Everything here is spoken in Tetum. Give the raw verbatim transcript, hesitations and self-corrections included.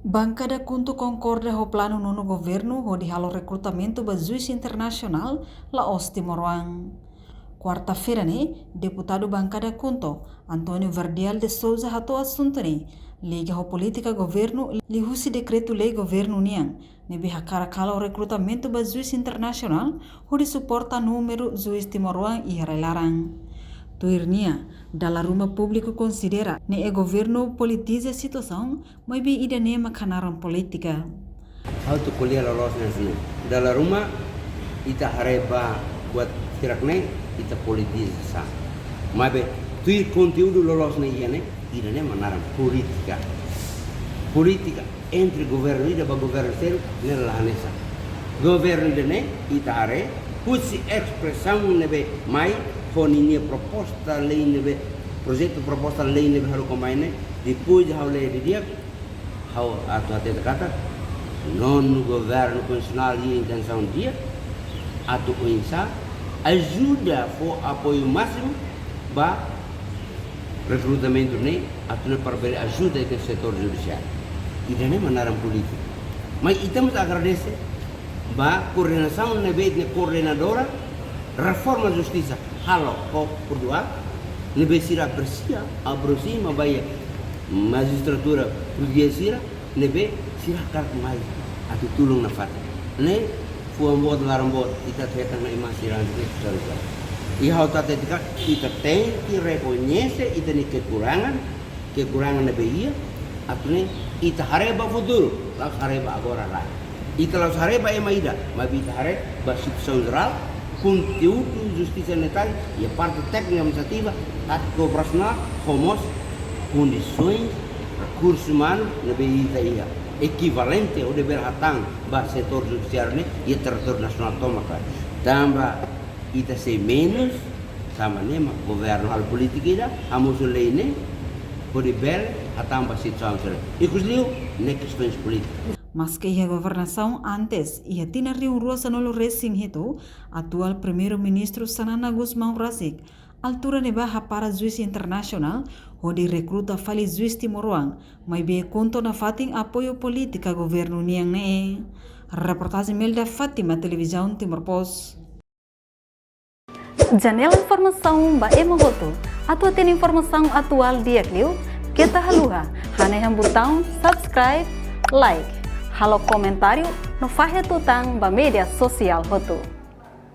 Bankada KHUNTO konkorda ho planu nonu governu hodi halo rekrutamentu ba juís internasionál la'ós timoroan. Kuarta-feira ne'e, deputadu bankada KHUNTO, António Verdial de Sousa hato'o asuntu ne'e liga ho polítika governu liuhusi dekretu-lei governu nian, ne'ebé hakarak halo rekrutamentu ba juís internasionál hodi suporta númeru juís timoroan iha rai-laran. Tuir nia, dala ruma públiku konsidera ne'e governu politiza situasaun, maibé ida-ne'e mak naran polítika. Ha'u atu ko'alia loloos ne'e hanesan ne'e. Dala ruma ita haree ba buat hirak-ne'e, ita politiza. Maibé tuir konteúdu loloos ne'e iha ne'e, ida-ne'e mak naran polítika. Polítika entre governu ida ba governu seluk ne'e la hanesan. Governu ida-ne'e ita haree husi espresaun ne'ebé mai ho ninia proposta lei ne'ebé, projetu proposta lei ne'ebé haruka mai ne'e, depois ha'u lee didi'ak, ha'u atu hatete katak nonu governu konstitusionál iha intensaun di'ak atu oinsá ajuda fó apoiu másimu ba rekrutamentu ne'e atu nune'e para bele ajuda iha setór judisiáriu. Ida-ne'e mak naran polítika. Maibé ita mós agradese ba koordenasaun ne'ebé ita-nia koordenadora reforma justisa halo ho Portugál, ne'ebé sira apresia, aproxima ba iha majistratura portugés sira, ne'ebé sira hakarak mai atu tulun nafatin. Ne'e fuan boot laran boot ita hetan ona iha sira-nia instituisaun. I ha'u atu hatete katak ita tenke rekoñese ita-nia kekurangan, kekurangan ne'ebé iha, atu nune'e ita haree ba futuru, la'ós haree ba agora lai. Ita la'ós haree ba ema ida, maibé ita haree ba situasaun jerál, konteúdu justisa ne'e tadi, iha parte téknika administrativa, tátika operasionál, ho mós kondisoens rekursu umanu ne'ebé ita iha, ekivalente hodi bele hatán ba setór judisiáriu ne'e iha territóriu nasionál tomak. Tanba ita sei menus, tanba ne'e mak governu halo polítika ida, hamosu lei ne'e, hodi bele hatán ba situasaun sira. Ikus liu ne'e kestaun polítika. Maske iha governasaun antes, iha tinan rihun rua sanulu-resin-hitu, atuál Primeiru-Ministru Xanana Gusmão rasik, altura ne'ebá hapara juís internasionál hodi rekruta fali juís timoroan, maibé KHUNTO nafatin apoiu polítika governu nian ne'e. Reportajen Melda Fátima, Televizaun Timor Post. Janela informasaun ba ema hotu. Atu hatene informasaun atuál di'ak liu, keta haluha hanehan butaun subscribe, like, halo komentáriu no fahe tutan ba média sosiál hotu.